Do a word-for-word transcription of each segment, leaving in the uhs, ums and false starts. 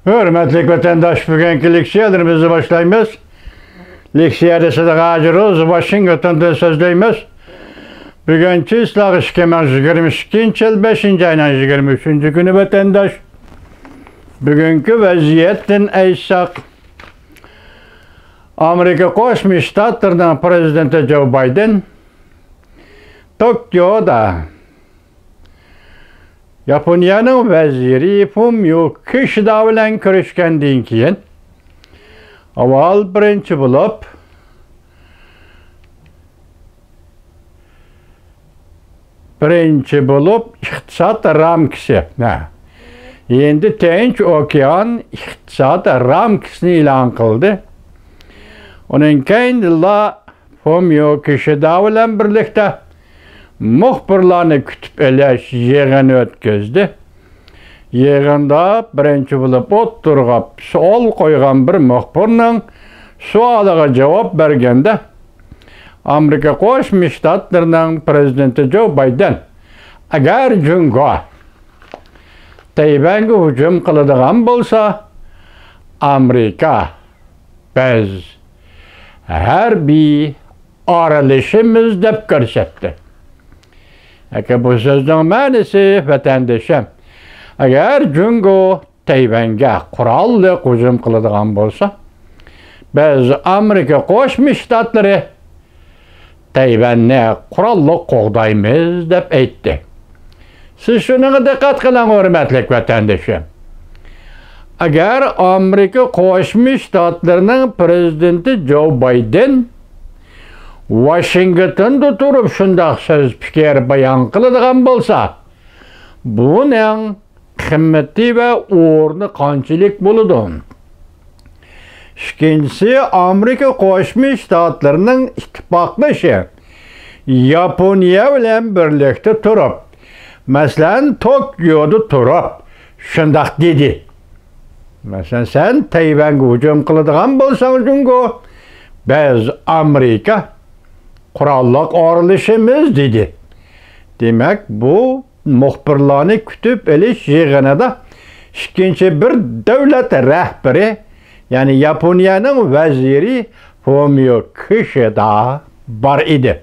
ھۆرمەتلىك ۋەتەنداش، بۈگۈنكى لېكسىيەلىرىمىزنى باشلايمىز. لېكسىيەدە سىدىق ھاجى روز، ۋاشىنگتوندىن سۆزلەيمىز. بۈگۈن چىسلاغ ئىككى مىڭ يىگىرمە ئىككىنچى يىل بەشىنچى ئاينىڭ يىگىرمە ئۈچىنچى كۈنى ۋەتەنداش. بۈگۈنكى ۋەزىيەتتىن ئېيتساق، ئامېرىكا قوشما شتاتلىرىنىڭ پرېزىدېنتى جو بايدېن توكيودا ياپونىيەنىڭ ۋەزىرى فۇمىيو كىشىدا بىلەن كۆرۈشكەندىن كېيىن، ئاۋۋال بىرىنچى بولۇپ، بىرىنچى بولۇپ ئىقتىساد رامكىسى، ھە، ھىندى تىنچ ئوكيان ئىقتىساد رامكىسىنى ئېلان قىلدى. ئۇنىڭ كەينىدىنلا فۇمىيو كىشىدا بىلەن بىرلىكتە مۇخبىرلارنى كۈتۈپ ئېلىش يىغىنى ئۆتكۈزدى. يىغىندا بىرىنچى بولۇپ ئوتتۇرىغا سوئال قويغان بىر مۇخبىرنىڭ سوئالىغا جاۋاب بەرگەندە، ئامېرىكا قوشما شتاتلىرىنىڭ پرېزىدېنتى جو بايدېن، ئەگەر جۇڭگو تەيۋەنگە ھۇجۇم قىلىدىغان بولسا، ئامېرىكا بىز ھەربىي ئارىلىشىمىز دەپ كۆرسەتتى. ئەكە، بۇ سۆزنىڭ مەنىسى، ۋەتەندىشىم، ئەگەر جۇڭگو تەيۋەنگە قوراللىق ھۇجۇم قىلىدىغان بولسا، بىز ئامېرىكا قوشما شتاتلىرى تەيۋەننى قوراللىق قوغدايمىز دەپ ئېيتتى. سىز شۇنىڭغا دىققەت قىلىڭ، ھۆرمەتلىك ۋەتەندىشىم. ئەگەر ئامېرىكا قوشما شتاتلىرىنىڭ پرېزىدېنتى جو بايدېن ۋاشىنگتوندا تۇرۇپ شۇنداق سۆز پىكىر بايان قىلىدىغان بولسا، بۇنىڭ قىممىتى ۋە ئورنى قانچىلىك بولىدۇ؟ ئىككىنچىسى، ئامېرىكا قوشما شتاتلىرىنىڭ ئىتتىپاقدىشى ياپونىيە بىلەن بىرلىكتە تۇرۇپ، مەسىلەن، توكيودا تۇرۇپ شۇنداق دېدى. مەسىلەن، سەن تەيۋەنگە ھۇجۇم قىلىدىغان بولساڭ، جۇڭگو، بىز ئامېرىكا قوراللىق ئارىلىشىمىز دېدى. دېمەك، بۇ مۇخبىرلارنى كۈتۈپ ئېلىش يىغىنىدا ئىككىنچى بىر دۆلەت رەھبىرى، يەنى ياپونىيەنىڭ ۋەزىرى فۇمىيو كىشىدا بار ئىدى.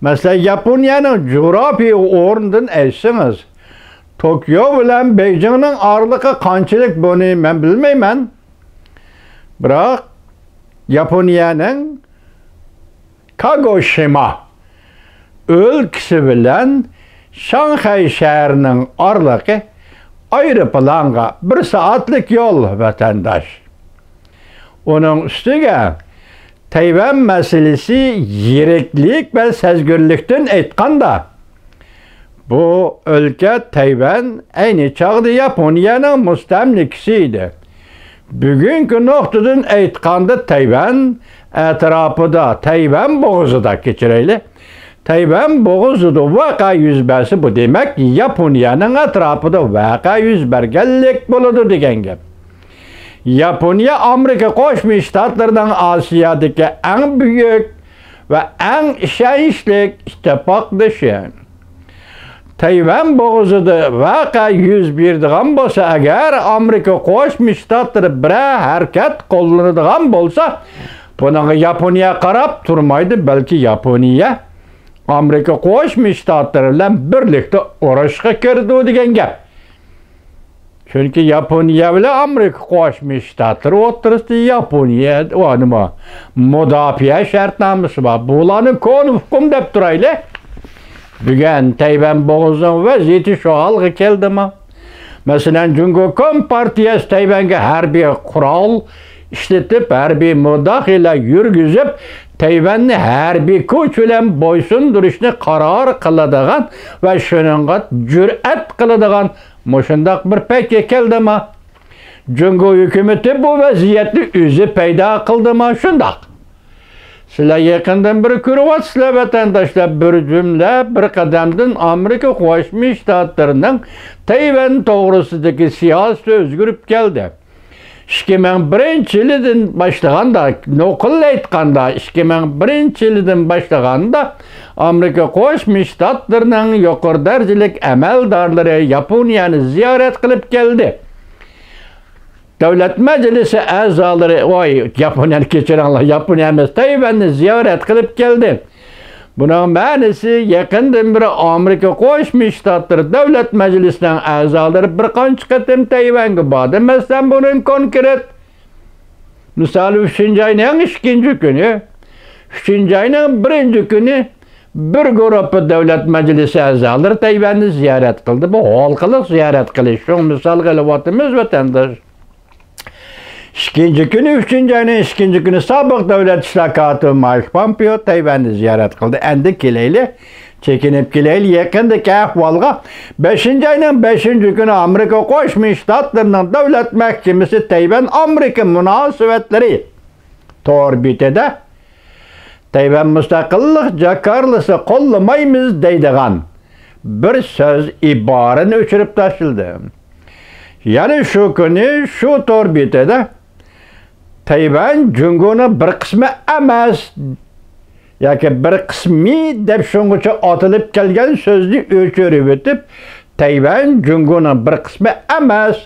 مەسىلەن، ياپونىيەنىڭ جۇغراپىيە ئورنىدىن ئېيتسىڭىز، توكيو بىلەن بېيجىڭنىڭ ئارىلىقى قانچىلىك، بۇنى مەن بىلمەيمەن. بىراق، ياپونىيەنىڭ كاگوشىما ئۆلكىسى بىلەن شاڭخەي شەھىرىنىڭ ئارىلىقى ئايروپىلانغا بىر سائەتلىك يول، ۋەتەنداش. ئۇنىڭ ئۈستىگە تەيۋەن مەسىلىسى يىرىكلىك ۋە سەزگۈرلۈكتىن ئېيتقاندا، بۇ ئۆلكە تەيۋەن ئەينى چاغدا ياپونىيەنىڭ مۇستەملىكىسى ئىدى. بۈگۈنكى نۇقتىدىن ئېيتقاندا، تەيۋەن ئەتراپىدا، تەيۋەن بوغۇزىدا، كەچۈرەيلى، تەيۋەن بوغۇزىدا ۋەقە يۈز بەرسە، بۇ دېمەك ياپونىيەنىڭ ئەتراپىدا ۋەقە يۈز بەرگەنلىك بولىدۇ دېگەن گەپ. ياپونىيە ئامېرىكا قوشما شتاتلىرىنىڭ ئاسىيادىكى ئەڭ بۈيۈك ۋە ئەڭ ئىشەنچلىك ئىتتىپاقدىشى. تەيۋەن بوغۇزىدا ۋەقە يۈز بېرىدىغان بولسا، ئەگەر ئامېرىكا قوشما شتاتلىرى بىرەر ھەرىكەت قوللىنىدىغان بولسا، بۇنىڭغا ياپونىيە قاراپ تۇرمايدۇ، بەلكى ياپونىيە ئامېرىكا قوشما شتاتلىرى بىلەن بىرلىكتە ئۇرۇشقا كىرىدۇ دېگەن گەپ. چۈنكى ياپونىيە بىلەن ئامېرىكا قوشما شتاتلىرى ئوتتۇرىسىدا ياپونىيە، ئۇ نېمە، مۇداپىئە شەرتنامىسى بار. بۇلارنى كونا ئۇقۇم دەپ تۇرايلى. بۈگۈن تەيۋەن بوغۇزىنىڭ ۋەزىيىتى شۇ ھالغا كەلدىمۇ؟ مەسىلەن، جۇڭگو كومپارتىيەسى تەيۋەنگە ھەربىي قورال ئىشلىتىپ، ھەربىي مۇداخىلە يۈرگۈزۈپ، تەيۋەننى ھەربىي كۈچ بىلەن بويسۇندۇرۇشنى قارار قىلىدىغان ۋە شۇنىڭغا جۈرئەت قىلىدىغان مۇشۇنداق بىر پەيتكە كەلدىما؟ جۇڭگو ھۆكۈمىتى بۇ ۋەزىيەتنى ئۆزى پەيدا قىلدىما؟ شۇنداق. سىلەر يېقىندىن بېرى كۆرۈۋاتىسىلەر، ۋەتەنداشلار، بىر جۈملە، بىر قەدەمدىن ئامېرىكا قوشما شتاتلىرىنىڭ تەيۋەن توغرىسىدىكى سىياسىتى ئۆزگىرىپ كەلدى. ئىككى مىڭ بىرىنچى يىلىدىن باشلىغاندا، نوقۇل ئېيتقاندا، ئىككى مىڭ بىرىنچى يىلىدىن باشلىغاندا، ئامېرىكا قوشما شتاتلىرىنىڭ يۇقىرى دەرىجىلىك ئەمەلدارلىرى ياپونىيەنى زىيارەت قىلىپ كەلدى. دۆلەت مەجلىسى ئەزالىرى، ۋاي، ياپونىيەنى كەچۈرۈڭلار، ياپونىيە ئەمەس، تەيۋەننى زىيارەت قىلىپ كەلدى. بۇنىڭ مەنىسى، يېقىندىن بېرى ئامېرىكا قوشما شتاتلىرى دۆلەت مەجلىسىنىڭ ئەزالىرى بىر قانچە قېتىم تەيۋەنگە باردى. مەسىلەن، بۇنىڭ كونكرېت مىسالى، ئۈچىنچى ئاينىڭ ئىككىنچى كۈنى، ئۈچىنچى ئاينىڭ بىرىنچى كۈنى بىر گۇرۇپپا دۆلەت مەجلىسى ئەزالىرى تەيۋەننى زىيارەت قىلدى. بۇ ھالقىلىق زىيارەت قىلىش. شۇڭا مىسالغا ئېلىۋاتىمىز، ۋەتەنداش. ئىككىنچى كۈنى، ئۈچىنچى ئاينىڭ ئىككىنچى كۈنى سابىق دۆلەت ئىشلار كاتىپى مايك پومپېئو تەيۋەننى زىيارەت قىلدى. ئەندى كېلەيلى، چېكىنىپ كېلەيلى، يېقىندىكى ئەھۋالغا. بەشىنچى ئاينىڭ بەشىنچى كۈنى ئامېرىكا قوشما شتاتلىرىنىڭ دۆلەت مەھكىمىسى تەيۋەن ئامېرىكا مۇناسىۋەتلىرى تور بېتىدە تەيۋەن مۇستەقىللىق جاكارلىسى قوللىمايمىز دەيدىغان بىر سۆز ئىبارىنى ئۆچۈرۈپ تاشلىدى. يەنە شۇ كۈنى شۇ تور بېتىدە تەيۋەن جۇڭگونىڭ بىر قىسمى ئەمەس ياكى بىر قىسمى دەپ شۇڭغىچە ئاتىلىپ كەلگەن سۆزنى ئۆچۈرۈۋېتىپ، تەيۋەن جۇڭگونىڭ بىر قىسمى ئەمەس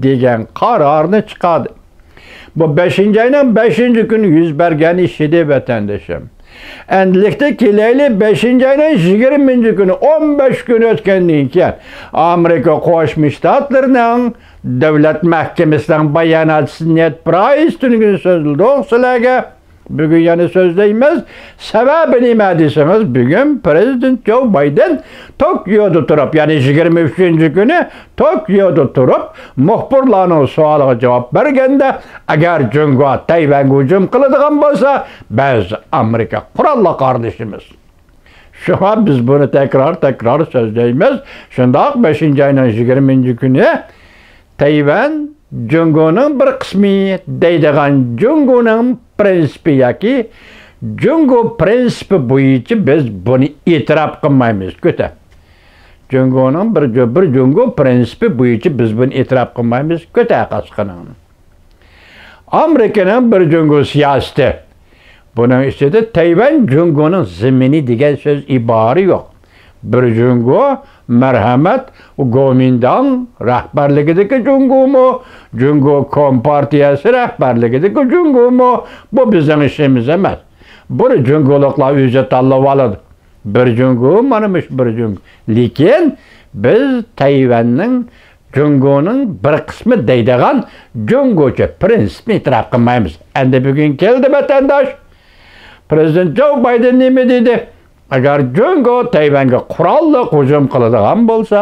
دېگەن قارارنى چىقاردى. بۇ بەشىنچى ئاينىڭ بەشىنچى كۈنى يۈز بەرگەن ئىش ئىدى، ۋەتەندىشىم. ئەندىلىكتە كېلەيلى، بەشىنچى ئاينىڭ يىگىرمىنچى كۈنى، ئون بەش كۈن ئۆتكەندىن كېيىن، ئامېرىكا قوشما شتاتلىرىنىڭ دۆلەت مەھكىمىسىنىڭ باياناتچىسى نېد پرايس تۈنۈگۈن سۆزلىدۇق سىلەرگە. بۈگۈن يەنە سۆزلەيمىز. سەۋەبى نېمە دېسىڭىز، بۈگۈن پىرېزىدېنت جو بايدېن توكيودا تۇرۇپ، يەنى يىگىرمە ئۈچىنچى كۈنى توكيودا تۇرۇپ، مۇخبىرلارنىڭ سوئالىغا جاۋاب بەرگەندە، ئەگەر جۇڭگو تەيۋەنگە ھۇجۇم قىلىدىغان بولسا، بىز ئامېرىكا قوراللىق قاردىشىمىز. شۇڭا بىز بۇنى تەكرار، تەكرار سۆزلەيمىز. شۇنداق، بەشىنچى ئاينىڭ يىگىرمىنچى كۈنى تەيۋەن جۇڭگونىڭ بىر قىسمى دەيدىغان جۇڭگونىڭ پرىنسىپى ياكى جۇڭگو پرىنسىپى بويىچە بىز بۇنى ئېتىراپ قىلمايمىز، كۆتە. جۇڭگونىڭ بىر جۇ-، بىر جۇڭگو پرىنسىپى بويىچە بىز بۇنى ئېتىراپ قىلمايمىز، كۆتە قاسقىنىڭ. ئامېرىكىنىڭ بىر جۇڭگو سىياسىتى. بۇنىڭ ئىچىدە تەيۋەن جۇڭگونىڭ زېمىنى دېگەن سۆز ئىبارە يوق. بىر جۇڭگو، مەرھەمەت، گومىنداڭ رەھبەرلىكىدىكى جۇڭگومۇ، جۇڭگو كومپارتىيەسى رەھبەرلىكىدىكى جۇڭگومۇ، بۇ بىزنىڭ ئىشىمىز ئەمەس. بۇنى جۇڭگولۇقلار ئۆزى تاللىۋالىدۇ. بىر جۇڭگو، مانا مۇشۇ بىر جۇڭگو. لېكىن بىز تەيۋەننىڭ جۇڭگونىڭ بىر قىسمى دەيدىغان جۇڭگوچە پرىنسىپنى ئېتىراپ قىلمايمىز. ئەندى بۈگۈن كەلدى، ۋەتەنداش. پىرېزىدېنت جو بايدېن نېمە دېدى؟ ئەگەر جۇڭگو تەيۋەنگە قوراللىق ھۇجۇم قىلىدىغان بولسا،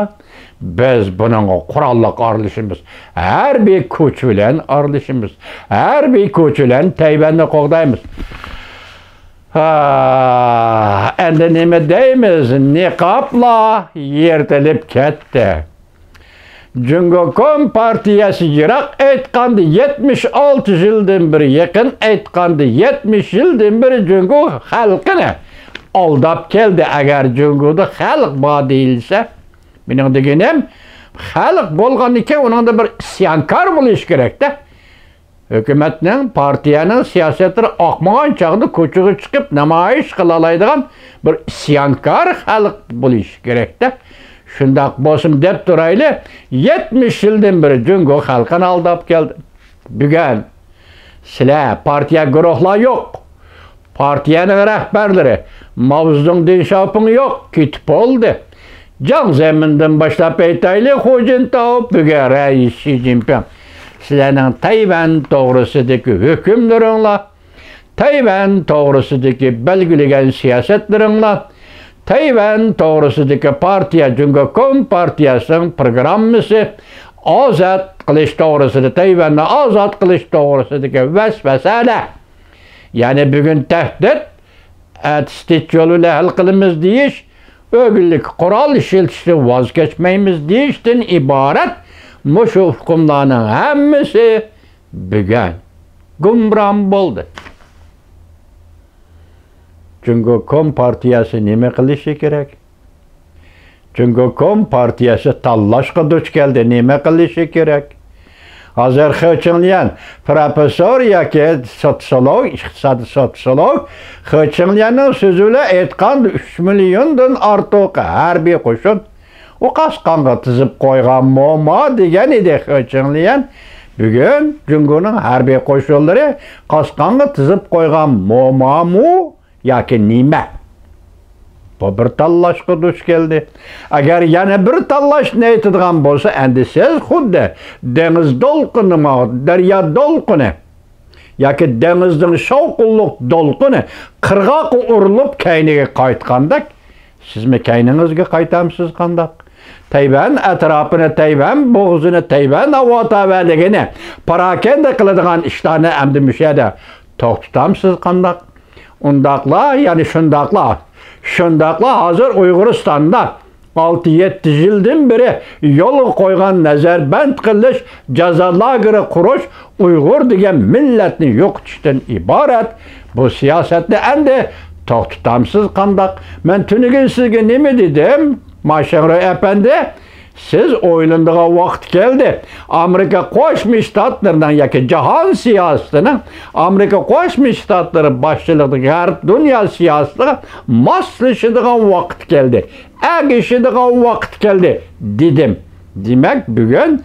بىز بۇنىڭغا قوراللىق ئارىلىشىمىز. ھەربىي كۈچ بىلەن ئارىلىشىمىز. ھەربىي كۈچ بىلەن تەيۋەننى قوغدايمىز. ھا، ئەندى نېمە دەيمىز؟ نىقابلار يىرتىلىپ كەتتى. جۇڭگو كومپارتىيەسى يىراق ئېيتقاندا يەتمىش ئالتە يىلدىن بېرى، يېقىن ئېيتقاندا يەتمىش يىلدىن بېرى جۇڭگو خەلقىنى ئالداپ كەلدى. ئەگەر جۇڭگودا خەلق بار دېيىلسە، مېنىڭ دېگىنىم، خەلق بولغاندىن كېيىن ئۇنىڭدا بىر ئىسيانكار بولۇش كېرەكتە. ھۆكۈمەتنىڭ، پارتىيەنىڭ سىياسەتلىرى ئاقمىغان چاغدا كوچىغا چىقىپ نامايىش قىلالايدىغان بىر ئىسيانكار خەلق بولۇشى كېرەكتە. شۇنداق بولسۇن دەپ تۇرايلى، يەتمىش يىلدىن بېرى جۇڭگو خەلقىنى ئالداپ كەلدى. بۈگۈن سىلەر، پارتىيە، گۇرۇھلار يوق. پارتىيەنىڭ رەھبەرلىرى ماۋزېدۇڭ، دېڭ شياۋپىڭ يوق، كېتىپ بولدى. جياڭ زېمىندىن باشلاپ ئېيتايلى، خۇ جىنتاۋ، بۈگۈن رەئىس شى جىنپىڭ. سىلەرنىڭ تەيۋەن توغرىسىدىكى ھۆكۈملىرىڭلار، تەيۋەن توغرىسىدىكى بەلگىلىگەن سىياسەتلىرىڭلار، تەيۋەن توغرىسىدىكى پارتىيە، جۇڭگو كومپارتىيەسىنىڭ پروگراممىسى، ئازاد قىلىش توغرىسىدا، تەيۋەننى ئازاد قىلىش توغرىسىدىكى ۋەسۋەسەلەر. يەنى بۈگۈن تەھدىت، ئەتىسى تىنچ يول بىلەن ھەل قىلىمىز دېيىش، ئۆگۈنلۈك قورال ئىشلىتىشتىن ۋاز كەچمەيمىز دېيىشتىن ئىبارەت مۇشۇ ئۇقۇملارنىڭ ھەممىسى بۈگۈن گۇمران بولدى. جۇڭگو كومپارتىيەسى نېمە قىلىشى كېرەك؟ جۇڭگو كومپارتىيەسى تاللاشقا دۇچ كەلدى، نېمە قىلىشى كېرەك؟ ھازىر خې چىڭليەن، پروفېسسور ياكى سوتسىيولوگ، ئىقتىسادىي سوتسىيولوگ خې چىڭليەننىڭ سۆزى بىلەن ئېيتقاندا، ئۈچ مىليوندىن ئارتۇق ھەربىي قوشۇن ئۇ قاسقانغا تىزىپ قويغان موما دېگەن ئىدى خې چىڭليەن. بۈگۈن جۇڭگونىڭ ھەربىي قوشۇنلىرى قاسقانغا تىزىپ قويغان مومامۇ ياكى نېمە؟ بۇ بىر تاللاشقا دۇچ كەلدى. ئەگەر يەنە بىر تاللاشنى ئېيتىدىغان بولسا، ئەمدى سىز خۇددى دېڭىز دولقۇنىمۇ، دەريا دولقۇنى ياكى دېڭىزنىڭ شاۋقۇنلۇق دولقۇنى قىرغاققا ئۇرۇلۇپ كەينىگە قايتقاندەك، سىزمۇ كەينىڭىزگە قايتامسىز قانداق؟ تەيۋەن ئەتراپىنى، تەيۋەن بوغۇزىنى، تەيۋەن ھاۋا تەۋەلىكىنى پاراكەندە قىلىدىغان ئىشلارنى ئەمدى مۇشۇ يەردە توختىتامسىز قانداق؟ ئۇنداقلا، يەنى شۇنداقلا، شۇنداقلا ھازىر ئۇيغۇرىستاندا ئالتە يەتتە يىلدىن بېرى يولغا قويغان نەزەربەند قىلىش، جازا لاگېرى قۇرۇش، ئۇيغۇر دېگەن مىللەتنى يوقىتىشتىن ئىبارەت بۇ سىياسەتنى ئەمدى توختىتامسىز قانداق؟ مەن تۈنۈگۈن سىزگە نېمە دېدىم؟ ماشىڭرو ئەپەندى، سىز ئويلىنىدىغان ۋاقىت كەلدى. ئامېرىكا قوشما شتاتلىرىنىڭ ياكى جاھان سىياسىتىنىڭ، ئامېرىكا قوشما شتاتلىرى باشچىلىقىدىكى غەرب دۇنيا سىياسىتىغا ماسلىشىدىغان ۋاقىت كەلدى. ئەگىشىدىغان ۋاقىت كەلدى، دېدىم. دېمەك، بۈگۈن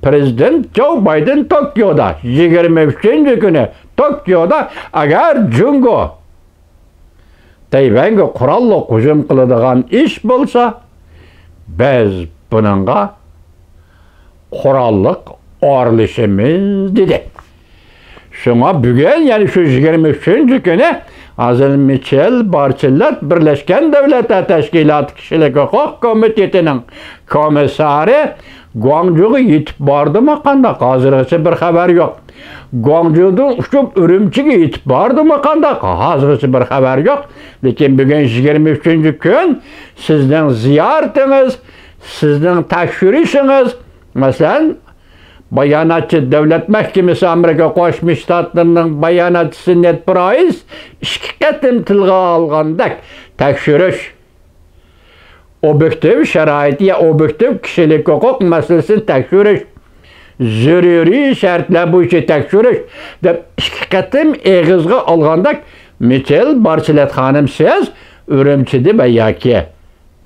پىرېزىدېنت جو بايدېن توكيودا، يىگىرمە ئۈچىنچى كۈنى توكيودا، ئەگەر جۇڭگو تەيۋەنگە قوراللىق ھۇجۇم قىلىدىغان ئىش بولسا، بىز بۇنىڭغا قوراللىق ئارىلىشىمىز، دېدى. شۇڭا بۈگۈن، يەنى شۇ يىگىرمە ئۈچىنچى كۈنى ھازىر مىچېل بارچېللات بىرلەشكەن دۆلەتلەر تەشكىلاتى كىشىلىك ھوقۇق كومىتېتىنىڭ كومىسسارى گۇاڭجۇغا يېتىپ باردىمۇ قانداق؟ ھازىرغىچە بىر خەۋەر يوق. گۇاڭجۇدىن ئۇچۇپ ئۈرۈمچىگە يېتىپ باردىمۇ قانداق؟ ھازىرغىچە بىر خەۋەر يوق. لېكىن بۈگۈن يىگىرمە ئۈچىنچى كۈن، سىزنىڭ زىيارىتىڭىز، سىزنىڭ تەكشۈرۈشىڭىز، مەسىلەن، باياناتچى، دۆلەت مەھكىمىسى، ئامېرىكا قوشما شتاتلىرىنىڭ باياناتچىسى نېد پرايس ئىككى قېتىم تىلغا ئالغاندەك، تەكشۈرۈش، ئوبيېكتىپ شارائىت يا ئوبيېكتىپ كىشىلىك ھوقۇق مەسىلىسىنى تەكشۈرۈش، زۆرۈرىي شەرتلەر بويىچە تەكشۈرۈش دەپ ئىككى قېتىم ئېغىزغا ئالغاندەك، مىچېل بارچېلەت خانىم، سىز ئۈرۈمچىدە ۋە ياكى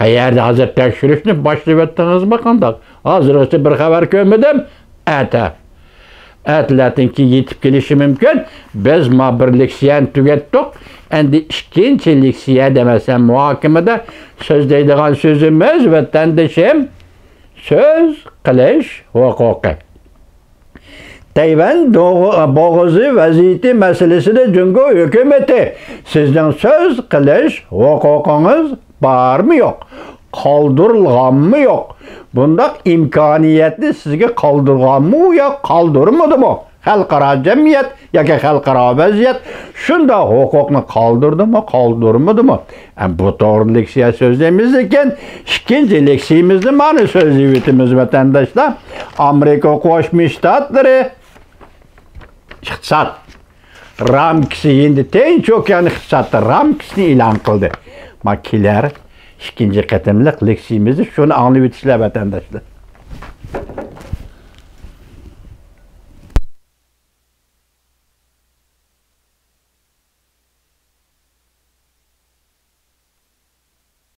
قەيەردە ھازىر تەكشۈرۈشنى باشلىۋەتتىڭىزمۇ قانداق؟ ھازىرغىچە بىر خەۋەر كۆرمىدىم. ئەتە. ئەتىلەتىن كېيىن يېتىپ كېلىشى مۇمكىن. بىز ما بىر لېكسىيەنى تۈگەتتۇق. ئەمدى ئىككىنچى لېكسىيە دېمەسەم، مۇھاكىمىدە سۆزلەيدىغان سۆزىمىز، ۋەتەندىشىم، سۆز قىلىش ھوقۇقى. تەيۋەن دوغ-، بوغۇزى ۋەزىيىتى مەسىلىسىدە جۇڭگو ھۆكۈمىتى، سىزنىڭ سۆز قىلىش ھوقۇقىڭىز بارمۇ يوق؟ قالدۇرۇلغانمۇ يوق؟ بۇنداق ئىمكانىيەتنى سىزگە قالدۇرغانمۇ يا قالدۇرمىدىمۇ؟ خەلقئارا جەمئىيەت ياكى خەلقئارا ۋەزىيەت شۇنداق ھوقۇقنى قالدۇردىمۇ، قالدۇرمىدىمۇ؟ ئە، بۇ توغرىلىق سىياسەت سۆزلەيمىز ئىكەن، ئىككىنچى لېكسىيىمىزنى مانا سۆزلىۋېتىمىز، ۋەتەنداشلار. ئامېرىكا قوشما شتاتلىرى ئىقتىساد رامكىسى، ھىندى تىنچ ئوكيان ئىقتىساد رامكىسىنى ئېلان قىلدى. ما كېلەر ئىككىنچى قېتىملىق لېكسىيىمىزدە شۇنى ئاڭلىۋېتىشلەر، ۋەتەنداشلار.